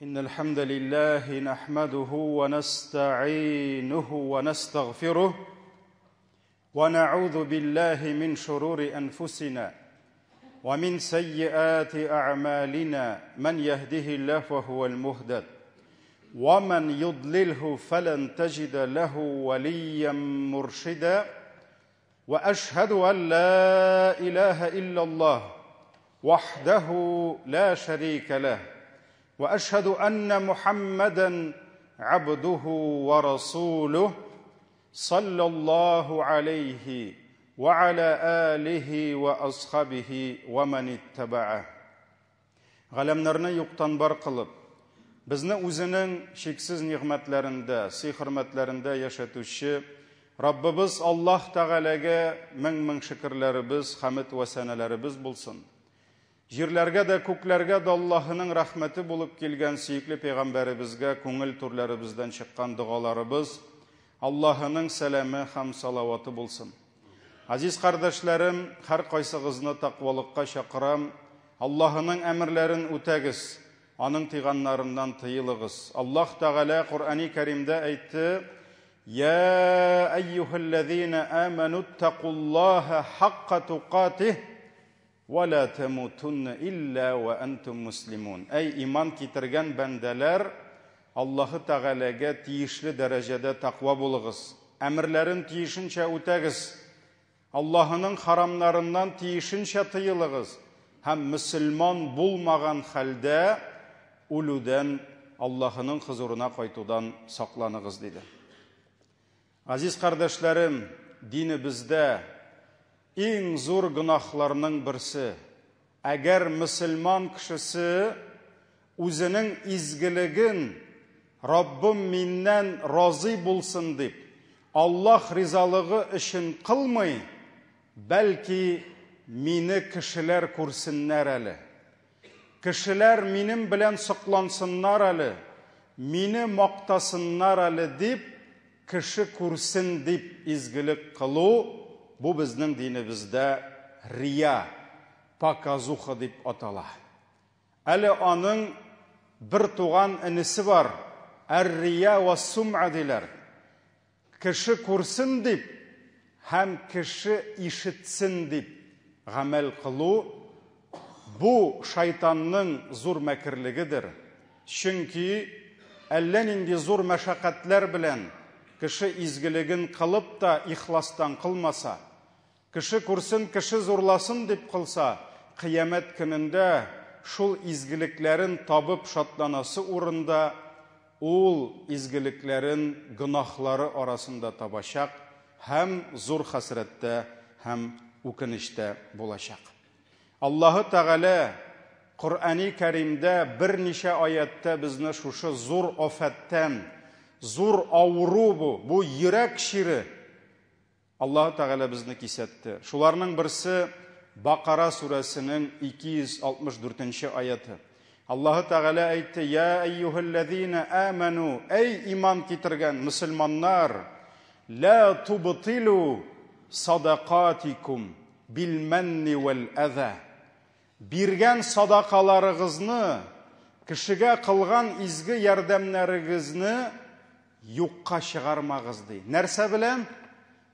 إن الحمد لله نحمده ونستعينه ونستغفره ونعوذ بالله من شرور أنفسنا ومن سيئات أعمالنا من يهده الله فهو المهتد ومن يضلله فلن تجد له وليا مرشدا واشهد ان لا اله الا الله وحده لا شريك له واشهد ان محمدا عبده ورسوله صلى الله عليه وعلى اله واصحابه ومن اتبعه. Галәмнәрне юктан бар кылып, безне үзенең чиксез нигъмәтләрендә, сый-хөрмәтләрендә яшәтүче Раббыбыз Аллаһ Тәгаләгә мең-мең шөкерләребез, хәмед вә сәнәләребез булсын. Җирләргә дә, күкләргә дә Аллаһының рәхмәте булып килгән сөекле пәйгамбәребезгә күңел түрләребездән чыккан догаларыбыз, Аллаһының сәламе һәм салаваты булсын. Азиз кардәшләрем, һәркайсыгызны тәкъвалыкка чакырам. Аллаһының әмерләрен үтәгез, аның тыйганнарыннан тыелыгыз. Аллаһ Тәгалә Коръәни Кәримдә әйтте: "Я әйюһәлләзина аману тәкуллаһа хакка тукатих ва ла тамутунна илля ва антум муслимун". Әй иман китергән бәндәләр, Аллаһы Тәгаләгә тиешле дәрәҗәдә тәкъва булыгыз. Әмерләрен тиешенчә үтәгез. Аллаһының харамнарыннан тиешенчә тыелыгыз һәм мөселман булмаган хәлдә үлүдән Аллаһының хозурына кайтудан сакланыгыз, диде. Газиз кардәшләрем, динебездә иң зур гөнаһларның берсе, әгәр мөселман кешесе үзенең изгелеген Раббым миннән разый булсын дип, Аллаһ ризалыгы өчен кылмый, бәлки мине кешеләр күрсеннәр әле. Кешеләр минем белән соклансыннар әле, мине мактасыннар әле дип, кеше күрсен дип изгелек кылу, бу безнең динебездә рия, показуха дип атала. Әле аның бер туган энесе бар, әр-рия вә сум'a диләр. Кеше күрсен дип һәм кеше ишетсен дип гамәл кылу, бу шайтанның зур мәкерлегедер. Чөнки әллә нинди зур мәшәкатьләр белән кеше изгелеген кылып та ихластан кылмаса, Кеше күрсен, кеше зурласын дип кылса, кыямәт көнендә шул изгелекләрен табып шатланасы урында, ул изгелекләрен гөнаһлары арасында табачак һәм зур хәсрәттә һәм үкенечтә булачак. Аллаһы Тәгалә Коръәни Кәримдә берничә аятьтә безне шушы зур афәттән, зур авыру бу, бу йөрәк чире, Аллаһы Тәгалә безне кисәтте. Шуларның берсе Бакара сүрәсенең 264 нче аяты. Аллаһы Тәгалә әйтте: "Я әйюһәлләзина аману, әй иман китергән мөселманнар, ла тубтилу садакатикум бил манни вәл әза". Биргән садакаларыгызны, кешегә кылган изге ярдәмнәрегезне юкка чыгармагыз, ди. Нәрсә белән?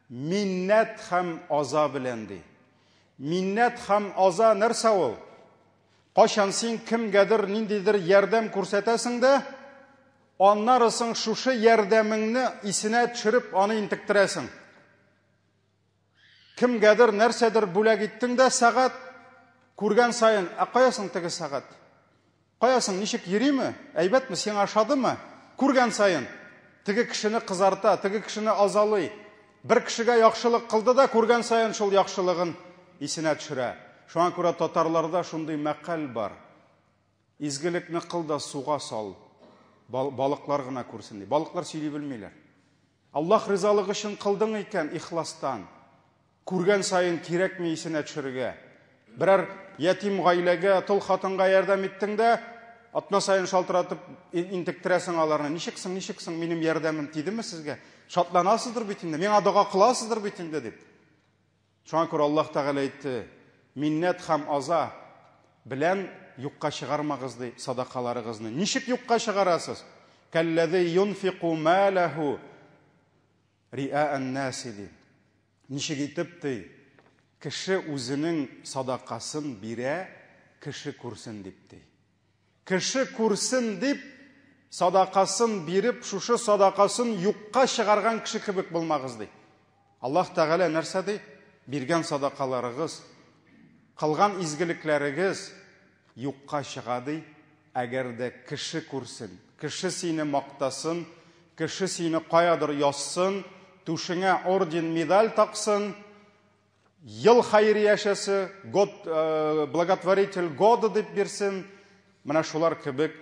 Миннәт һәм аза белән, ди. Миннәт һәм аза нәрсә ул? Кайчан син кемгәдер ниндидер ярдәм күрсәтәсең дә, аннары соң шушы ярдәмеңне исенә төшереп, аны интектерәсең. Кемгәдер нәрсәдер бүләк иттең дә сәгать күргән саен, ә кая соң теге сәгать? Кая соң, ничек йөриме? Әйбәтме, сиңа ошадымы? Күргән саен теге кешене кызарта, теге кешене азалый. Бер кешегә яхшылык кылды да, күргән саен шул яхшылыгын исенә төшерә. Шуңа күрә татарларда шундый мәкаль бар. Изгелекне кыл да суга сал. Балыклар гына күрсен ди. Балыклар сөйли белмиләр. Аллаһ ризалыгы өчен кылдың икән, ихластан. Күргән саен кирәкми исенә төшерергә. Берәр ятим гаиләгә, тол хатынга ярдәм иттең дә, атна саен шалтыратып интектерәсең аларны. Ничек соң, ничек соң минем ярдәмем тидеме сезгә? Шатланасыздыр бит инде, миңа дога кыласыздыр бит инде дип. Шуңа күрә Аллаһ Тәгалә әйтте, миннәт һәм аза белән юкка чыгармагыз ди садакаларыгызны. Ничек юкка чыгарасыз? Кәлләзи юнфику малаху риаан наси ди. Ничек итеп ди, кеше үзенең садакасын бирә, кеше күрсен дип ди. Кеше күрсен дип садакасын биреп, шушы садакасын юкка чыгарган кеше кебек булмагыз ди. Аллаһ Тәгалә нәрсә ди? Биргән садакаларыгыз, кылган изгелекләрегез юкка чыга ди, әгәр дә кеше күрсен, кеше сине мактасын, кеше сине каядыр язсын, түшеңә орден, медаль таксын, ел хәйриячесе, год, благотворитель года дип бирсен. Менә шулар кебек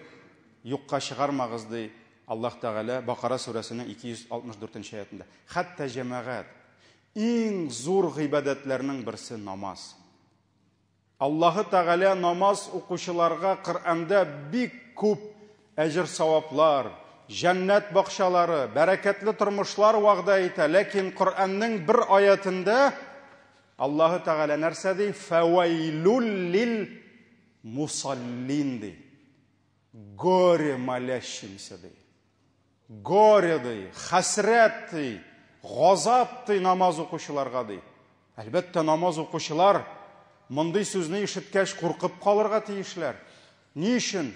юкка чыгармагыз ди Аллаһ Тәгалә Бакара сүрәсенең 264 нче аятында. Хәтта җәмәгать, иң зур гыйбадәтләрнең берсе намаз. Аллаһы Тәгалә намаз укучыларга Коръәндә бик күп әҗер-саваплар, җәннәт бакчалары, бәрәкәтле тормышлар вәгъдә итә. Ләкин Коръәннең бер аятендә Аллаһы Тәгалә нәрсә ди? Фәвәйлүл лил мусаллин ди. Горе молящимся ди. Горе ди, хәсрәт ди, газап ди намаз укучыларга ди. Әлбәттә, намаз укучылар мондый сүзне ишеткәч куркып калырга тиешләр. Ни өчен?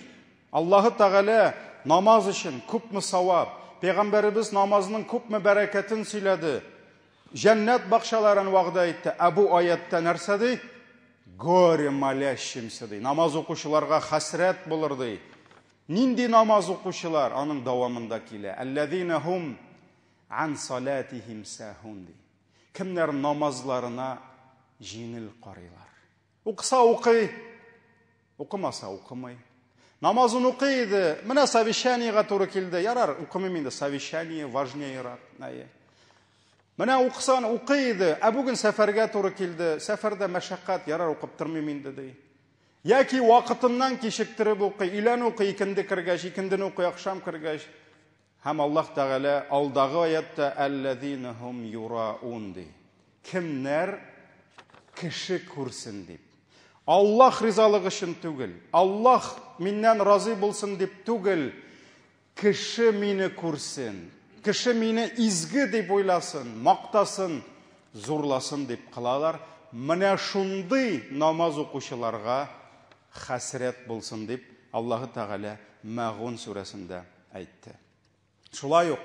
Аллаһы Тәгалә намаз өчен күпме савап, Пәйгамбәребез намазның күпме бәрәкәтен сөйләде. Җәннәт бакчаларын вәгъдә итте. Ә бу аятта нәрсә ди? Горе молящимся ди. Намаз укучыларга хәсрәт булыр ди. Нинди намаз укучылар? Аның дәвамында килә. Әлләзина хум ан салатихим сахун ди. Кемнәр намазларына җиңел карыйлар. Укыса укый, укымаса укымый. Намазын укый иде, менә совещаниега туры килде. Ярар, укымыйм инде, совещание важнее. Менә укысан укый иде, ә бүген сәфәргә туры килде. Сәфәрдә мәшәкать, ярар, укып тормыйм инде ди. Яки вакытыннан кичектереп укый, өйлән укый, икенде кергәч, икендене укый, ахшам кергәч. Һәм Аллаһ Тәгалә алдагы аятта әлләзина хум юраун ди. Кемнәр кеше күрсен дип. Аллаһ ризалыгы өчен түгел, Аллаһ миннән разый булсын дип түгел, кеше мине күрсен, кеше мине изге дип уйласын, мактасын, зурласын дип кылалар. Менә шундый намаз укучыларга хәсрәт булсын дип Аллаһы Тәгалә Мәгун сүрәсендә әйтте. Шулай ук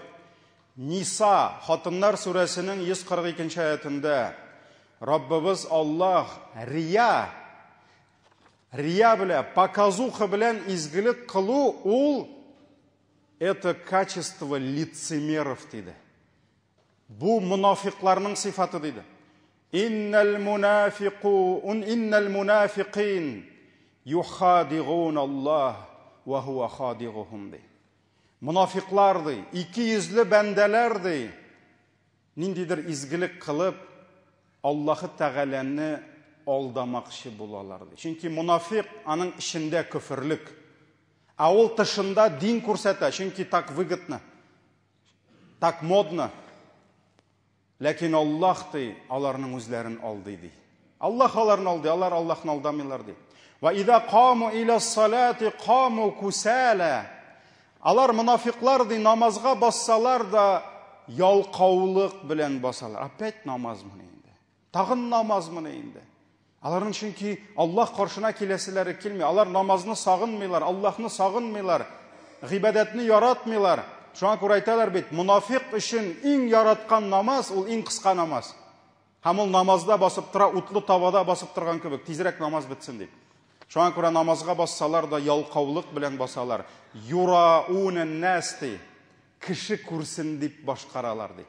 Ниса, хатыннар сүрәсенең 142 нче аятендә Раббыбыз Аллаһ рия, рия белән, показуха белән изгелек кылу ул это качество лицемеров диде. Бу монафикларның сыйфаты диде. Иннәл мунафикун, иннәл мунафикин юхадигун Аллаһ ва хуа хадигухум ди. Монафиклар ди, ике йөзле бәндәләр ди, ниндидер изгелек кылып, Аллаһы Тәгаләне алдамакчы булалар ди. Чөнки монафик аның эчендә көферлек. Ә ул тышында дин күрсәтә, чөнки так выгодно, так модно. Ләкин Аллаһ ди, аларның үзләрен алдый ди. Аллаһ аларны алдый, алар Аллаһны алдамыйлар ди. Ва иза каму иля салати каму кусала. Алар монафиклар ди, намазга бассалар да ялкаулык белән басалар. Опять намазмыни инде? Тагын намазмыни инде? Аларның чөнки Аллаһ каршына киләселәре килми. Алар намазны сагынмыйлар, Аллаһны сагынмыйлар, гыйбадәтне яратмыйлар. Шуңа күрә әйтәләр бит, монафик өчен иң яраткан намаз ул иң кыска намаз. Һәм ул намазда басып тора, утлы табада басып торган кебек, тизрәк намаз бетсен дип. Шуңа күрә намазга бассалар да ялкаулык белән басалар. Юраунен нас ди. Кеше күрсен дип башкаралар ди.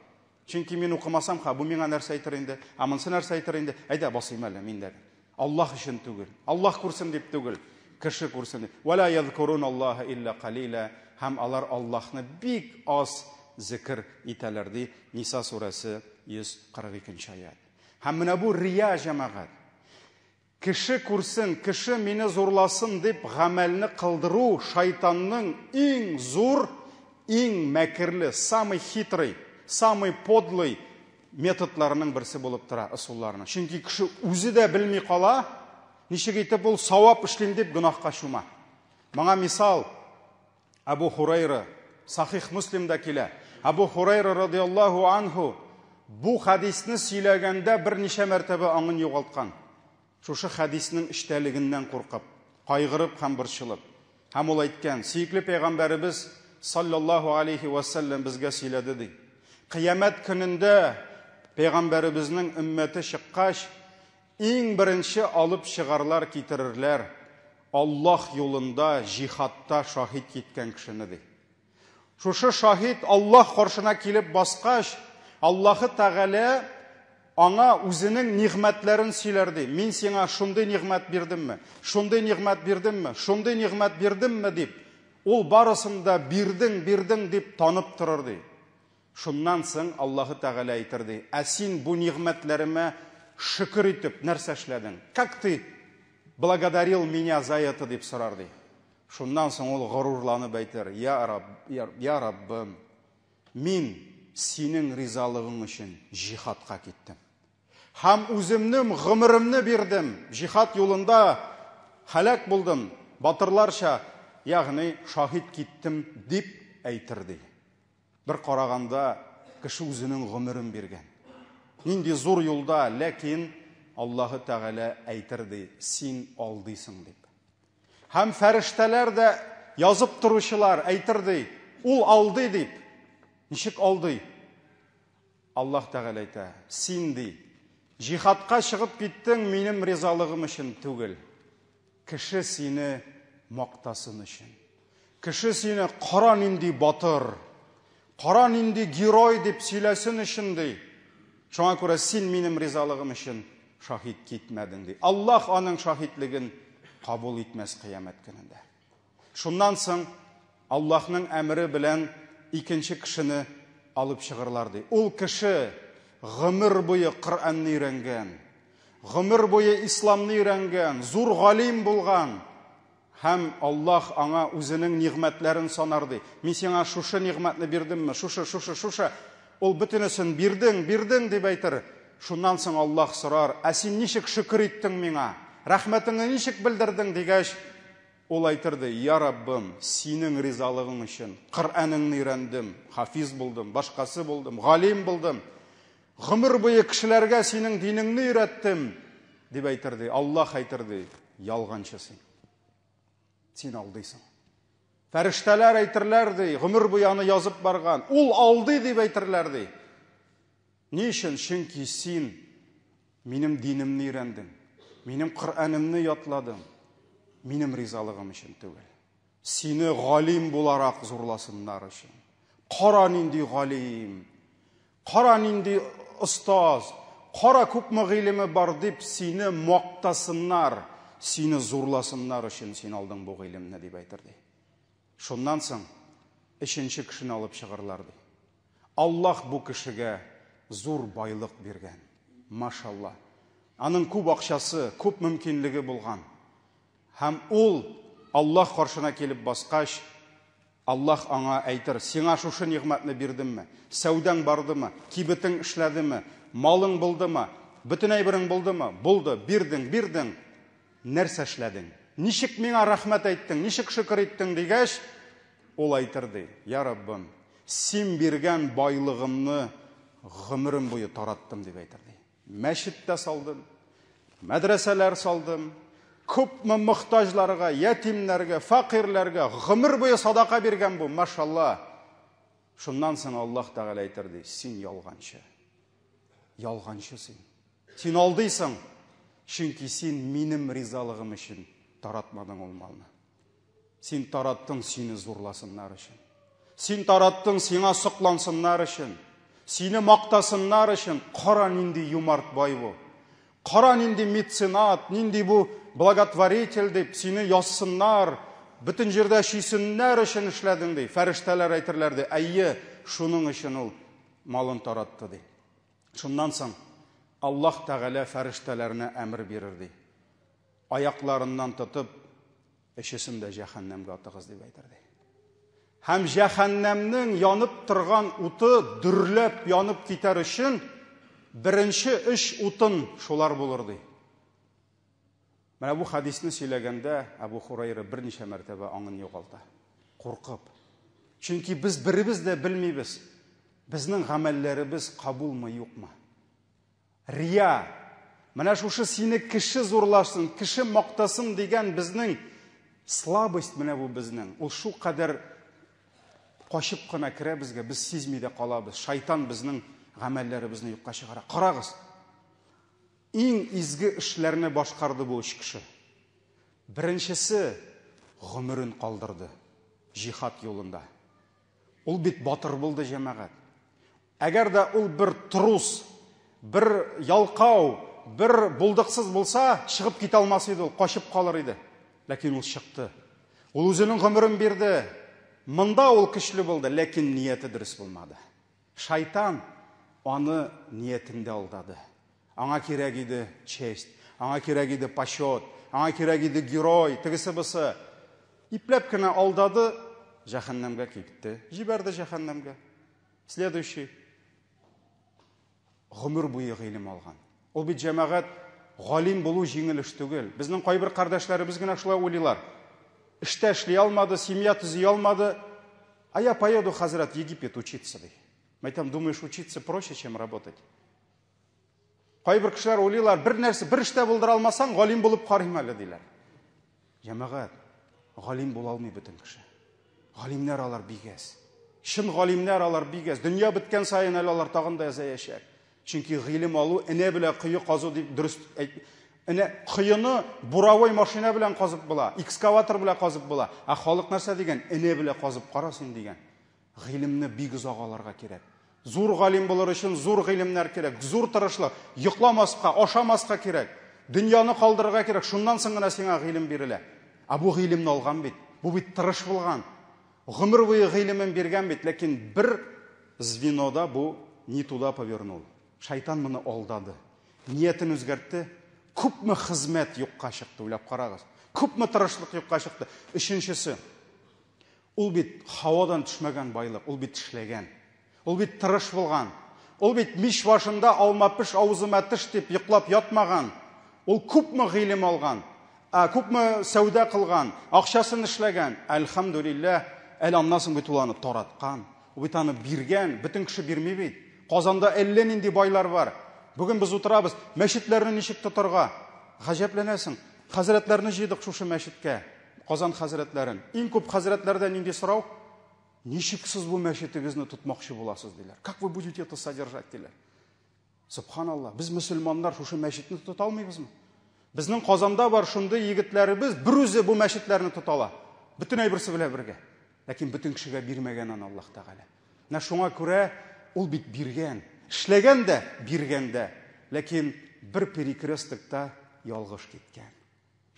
Чөнки мин укымасам, ха, бу миңа нәрсә әйтер инде, ә монысы нәрсә әйтер инде, әйдә басыйм әле мин дә. Аллаһ өчен түгел, Аллаһ күрсен дип түгел, кеше күрсен дип. Вәлә язкурун Аллаһа илля калиля. Һәм алар Аллаһны бик аз зикр итәләр ди Ниса сүрәсе 142 нче аять. Һәм менә бу рия җәмәгать. Кеше күрсен, кеше мине зурласын дип гамәлне кылдыру шайтанның иң зур, иң мәкерле, самый хитрый, самый подлый методларының берсе булып тора, ысулларының. Чөнки кеше үзе дә белми кала, Ничек итеп ул савап эшлим дип гөнаһка чума? Моңа мисал Абу Хурайра, Сахих Муслимда килә. Абу Хурайра радиаллаһу анһу бу хәдисне сөйләгәндә берничә мәртәбә аңын югалткан. Шушы хәдиснең эчтәлегеннән куркып, кайгырып һәм борчылып. Һәм ул әйткән, сөекле пәйгамбәребез саллаллаһу алейхи ва сәлләм безгә сөйләде ди. Кыямәт көнендә пәйгамбәребезнең өммәте чыккач, иң беренче алып чыгарлар, китерерләр Аллаһ юлында җихадта шаһит киткән кешене ди. Шушы шаһит Аллаһ каршына килеп баскач, Аллаһы Тәгалә аңа үзенең нигъмәтләрен сөйләр ди. Мин сиңа шундый нигъмәт бирдемме? Шундый нигъмәт бирдемме? Шундый нигъмәт бирдемме дип, ул барысын да бирдең, бирдең дип танып торыр ди. Шуннан соң Аллаһы Тәгалә әйтер ди, ә син бу нигъмәтләремә шөкер итеп нәрсә эшләдең? Как ты благодарил меня за это дип сорар ди. Шуннан соң ул горурланып әйтер, я Раб, я Раббым, мин синең ризалыгың өчен җихадка киттем. Һәм үземнең гомеремне бирдем, җихад юлында һәлак булдым, батырларча, ягъни шаһит киттем дип әйтер ди. Бер караганда, кеше үзенең гомерен биргән. Нинди зур юлда, ләкин Аллаһы Тәгалә әйтер ди, син алдыйсың дип. Һәм фәрештәләр дә язып торучылар әйтер ди, ул алдый дип. Ничек алдый? Аллаһ Тәгалә әйтә, син ди, җихадка чыгып киттең минем ризалыгым өчен түгел. Кеше сине мактасын өчен. Кеше сине кара нинди батыр, кара нинди герой дип сөйләсен өчен ди. Шуңа күрә син минем ризалыгым өчен шаһит китмәдең ди. Аллаһ аның шаһитлеген кабул итмәс кыямәт көнендә. Шуннан соң Аллаһның әмере белән икенче кешене алып чыгырлар ди. Ул кеше гомер буе Коръәнне өйрәнгән, гомер буе исламны өйрәнгән, зур галим булган. Һәм Аллаһ аңа үзенең нигъмәтләрен санар ди. Мин сиңа шушы нигъмәтне бирдемме? Шушы, шушы, шушы. Ул бөтенесен бирдең, бирдең дип әйтер. Шуннан соң Аллаһ сорар, ә син ничек шөкер иттең миңа? Рәхмәтеңне ничек белдердең дигәч, ул әйтер ди, я Раббым, синең ризалыгың өчен Коръәнеңне өйрәндем, хафиз булдым, башкасы булдым, галим булдым. Гомер буе кешеләргә синең динеңне өйрәттем, дип әйтер ди. Аллаһ әйтер ди, ялганчы син. Син алдыйсың. Фәрештәләр әйтерләр ди, гомер буе аны язып барган. Ул алдый дип әйтерләр ди. Ни өчен? Чөнки син минем динемне өйрәндең, минем Коръәнемне ятладың, минем ризалыгым өчен түгел. Сине галим буларак зурласыннар өчен. Кара нинди галим, кара нинди остаз, кара күпме гыйлеме бар дип сине мактасыннар, сине зурласыннар өчен син алдың бу гыйлемне дип әйтер ди. Шуннан соң өченче кешене алып чыгарлар ди. Аллаһ бу кешегә зур байлык биргән. Машалла. Аның күп акчасы, күп мөмкинлеге булган. Һәм ул Аллаһ каршына килеп баскач, Аллаһ аңа әйтер, сиңа шушы нигъмәтне бирдемме? Сәүдәң бардымы? Кибетең эшләдеме? Малың булдымы? Бөтен әйберең булдымы? Булды, бирдең, бирдең. Нәрсә эшләдең? Ничек миңа рәхмәт әйттең? Ничек шөкер иттең дигәч, ул әйтер ди, я Раббым, син биргән байлыгымны гомерем буе тараттым дип әйтер ди. Мәчет тә салдым, мәдрәсәләр салдым, күпме мохтаҗларга, ятимнәргә, фәкыйрьләргә гомер буе садака биргән бу, машалла. Шуннан соң Аллаһ Тәгалә әйтер ди, син ялганчы. Ялганчы син. Син алдыйсың, чөнки син минем ризалыгым өчен таратмадың ул малны. Син тараттың сине зурласыннар өчен. Син тараттың сиңа соклансыннар өчен. Сине мактасыннар өчен. Кара нинди юмарт бай бу. Кара нинди меценат, нинди бу благотворитель дип сине язсыннар, бөтен җирдә чөйсеннәр өчен эшләдең ди. Фәрештәләр әйтерләр ди, әйе, шуның өчен ул малын таратты ди. Шуннан соң Аллаһ Тәгалә фәрештәләренә әмер бирер ди. Аякларыннан тотып, өчесен дә җәһәннәмгә атыгыз дип әйтер ди. Һәм җәһәннәмнең янып торган уты дөрләп янып китәр өчен беренче өч утын шулар булыр ди. Менә бу хәдисне сөйләгәндә Әбу Хурайра берничә мәртәбә аңын югалта. Куркып. Чөнки без беребез дә белмибез, безнең гамәлләребез кабулмы, юкмы. Рия. Менә шушы сине кеше зурласын, кеше мактасын дигән безнең слабость менә бу безнең. Ул шул кадәр качып кына керә безгә, без сизми дә калабыз. Шайтан безнең гамәлләребезне юкка чыгара. Карагыз. Иң изге эшләрне башкарды бу өч кеше. Беренчесе гомерен калдырды җихад юлында. Ул бит батыр булды, җәмәгать. Әгәр дә ул бер трус, бер ялкау, бер булдыксыз булса, чыгып китә алмас иде ул, качып калыр иде. Ләкин ул чыкты. Ул үзенең гомерен бирде. Монда ул көчле булды, ләкин нияте дөрес булмады. Шайтан аны ниятендә алдады. Аңа кирәк иде честь, аңа кирәк иде почет, аңа кирәк иде герой, тегесе-бусы. Ипләп кенә алдады, җәһәннәмгә китте. Җибәрде җәһәннәмгә. Следующий. Гомер буе гыйлем алган. Ул бит җәмәгать галим булу җиңел эш түгел. Безнең кайбер кардәшләребез генә шулай уйлыйлар. Эштә эшли алмады, семья төзи алмады. А я поеду, хәзрәт, Египет учиться, ди. Мәйтәм, думаешь, учиться проще, чем работать? Кайбер кешеләр уйлыйлар, бер нәрсә, бер эштә булдыра алмасаң, галим булып карыйм әле, диләр. Җәмәгать, галим була алмый бөтен кеше. Галимнәр алар бик әз. Чын галимнәр алар бик әз. Дөнья беткән саен әле алар тагын да әзәячәк. Чөнки гыйлем алу энә белән кое казу дип дөрес әйт. Энә коены буровой машина белән казып була, экскаватор белән казып була. Ә халык нәрсә дигән? Энә белән казып кара син дигән. Гыйлемне бик озак алырга кирәк. Зур галим булыр өчен зур гыйлемнәр кирәк, зур тырышлык, йокламаска, ашамаска кирәк. Дөньяны калдырырга кирәк, шуннан соң гына сиңа гыйлем бирелә. Ә бу гыйлемне алган бит. Бу бит тырыш булган. Гомер буе гыйлемен биргән бит, ләкин бер звенода бу не туда повернул. Шайтан моны алдады. Ниятен үзгәртте. Күпме хезмәт юкка чыкты, уйлап карагыз. Күпме тырышлык юкка чыкты. Өченчесе. Ул бит һавадан төшмәгән байлык, ул бит эшләгән. Ул бит тырыш булган. Ул бит мич башында алма пеш, авызыма төш дип йоклап ятмаган. Ул күпме гыйлем алган, ә күпме сәүдә кылган, акчасын эшләгән. Әлхәмдүлилләһ, әле аннан соң бит ул аны тараткан. Ул бит аны биргән, бөтен кеше бирми бит. Казанда әллә нинди байлар бар. Бүген без утырабыз, мәчетләрне ничек тотарга? Гаҗәпләнәсең. Хәзрәтләрне җыйдык шушы мәчеткә. Казан хәзрәтләрен. Иң күп хәзрәтләрдә нинди сорау? Ничек сез бу мәчетегезне тотмакчы буласыз, диләр. Как вы будете это содержать, диләр. Субханалла, без мөселманнар шушы мәчетне тота алмыйбызмы? Безнең Казанда бар шундый егетләребез, бер үзе бу мәчетләрне тота ала. Бөтен әйберсе белән бергә. Ләкин бөтен кешегә бирмәгән аны Аллаһ Тәгалә. Менә шуңа күрә ул бит биргән. Эшләгән дә, биргән дә. Ләкин бер перекрестокта ялгыш киткән.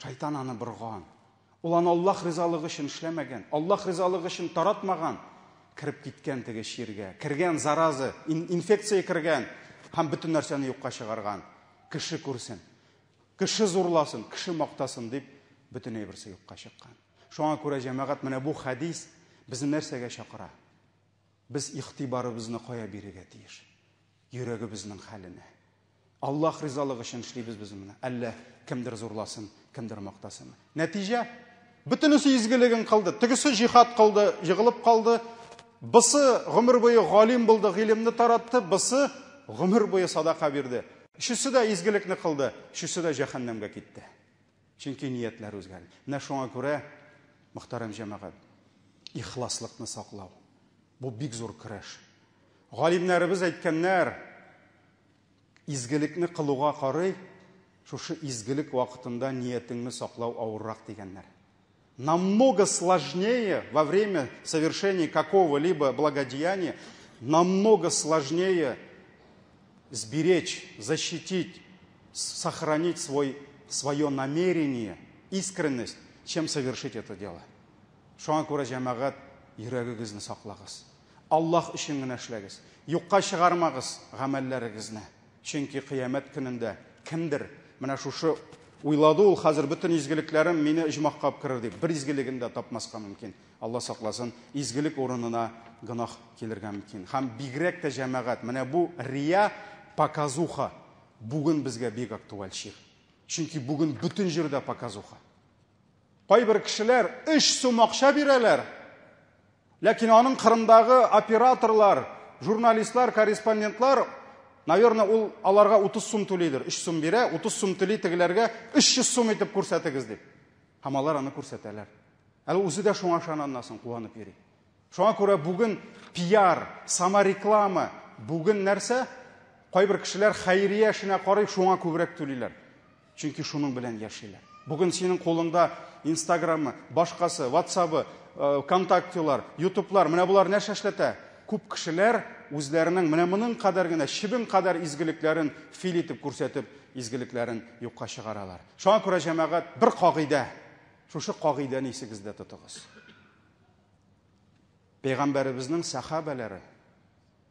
Шайтан аны борган. Ул аны Аллаһ ризалыгы өчен эшләмәгән, Аллаһ ризалыгы өчен таратмаган. Кереп киткән теге чиргә, кергән зараза, инфекция кергән һәм бөтен нәрсәне юкка чыгарган. Кеше күрсен, кеше зурласын, кеше мактасын дип бөтен әйберсе юкка чыккан. Шуңа күрә җәмәгать менә бу хәдис безне нәрсәгә чакыра? Без игътибарыбызны кая бирергә тиеш? Йөрәгебезнең хәленә. Аллаһ ризалыгы өчен эшлибез без моны. Әллә кемдер зурласын, кемдер мактасын. Нәтиҗә, бөтенесе изгелеген кылды. Тегесе җихад кылды, егылып калды. Бысы гомер буе галим булды, гыйлемне таратты. Бысы гомер буе садака бирде. Өчесе дә изгелекне кылды, өчесе дә җәһәннәмгә китте. Чөнки ниятләр үзгәрде. Менә шуңа күрә, мөхтәрәм җәмәгать, ихласлыкны саклау бу бик зур көрәш. Галимнәребез әйткәннәр, изгелекне кылуга карый, шушы изгелек вакытында ниятеңне саклау авыррак дигәннәр. Намного сложнее во время совершения какого-либо благодеяния, намного сложнее сберечь, защитить, сохранить свой, свое намерение, искренность, чем совершить это дело. Шуңа күрә, җәмәгать, йөрәгегезне саклагыз. Аллаһ өчен генә эшләгез. Юкка чыгармагыз гамәлләрегезне. Чөнки кыямәт көнендә кемдер менә шушы уйлады ул хәзер бөтен изгелекләрем мине оҗмахка алып керер дип, бер изгелеген дә тапмаска мөмкин. Алла сакласын, изгелек урынына гөнаһ килергә мөмкин. Һәм бигрәк тә җәмәгать, менә бу рия, показуха бүген безгә бик актуаль чир. Чөнки бүген бөтен җирдә показуха. Кайбер кешеләр 3 сум акча бирәләр, ләкин аның кырындагы операторлар, журналистлар, корреспондентлар, наверное, ул аларга 30 сум түлидер. 3 сум бирә, 30 сум түли тегеләргә 300 сум итеп күрсәтегез дип. Һәм алар аны күрсәтәләр. Әле үзе дә шуңа ышана аннан соң куанып йөри. Шуңа күрә бүген пиар, самореклама, бүген нәрсә? Кайбер кешеләр хәйрия эшенә карый, шуңа күбрәк түлиләр. Чөнки шуның белән яшиләр. Бүген синең кулыңда Инстаграмы, башкасы, Ватсабы, э, ВКонтактелар, Ютублар, менә болар нәрсә эшләтә? Күп кешеләр үзләренең менә моның кадәр генә, чебен кадәр изгелекләрен фил итеп күрсәтеп, изгелекләрен юкка чыгаралар. Шуңа күрә җәмәгать бер кагыйдә. Шушы кагыйдәне исегездә тотыгыз. Пәйгамбәребезнең сәхабәләре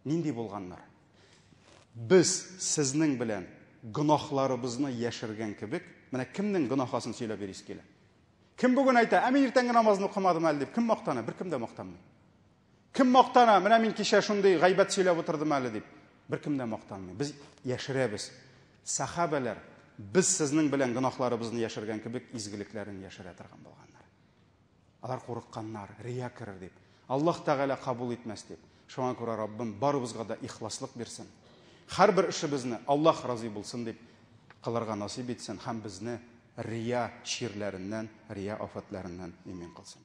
нинди булганнар? Без сезнең белән гөнаһларыбызны яшергән кебек, менә кемнең гөнаһасын сөйләп йөрисе килә? Кем бүген әйтә, ә мин иртәнге намазны укымадым әле дип, кем мактана? Беркем дә мактанмый. Кем мактана, менә мин кичә шундый гайбәт сөйләп утырдым әле дип. Беркем дә мактанмый. Без яшерәбез. Сәхабәләр без сезнең белән гөнаһларыбызны яшергән кебек изгелекләрен яшерә торган булганнар. Алар курыкканнар, рия керер дип. Аллаһ Тәгалә кабул итмәс дип. Шуңа күрә Раббым барыбызга да ихласлык бирсен. Һәрбер эшебезне Аллаһ разый булсын дип кылырга насыйп итсен һәм безне рия чирләреннән, рия афәтләреннән имин кылсын.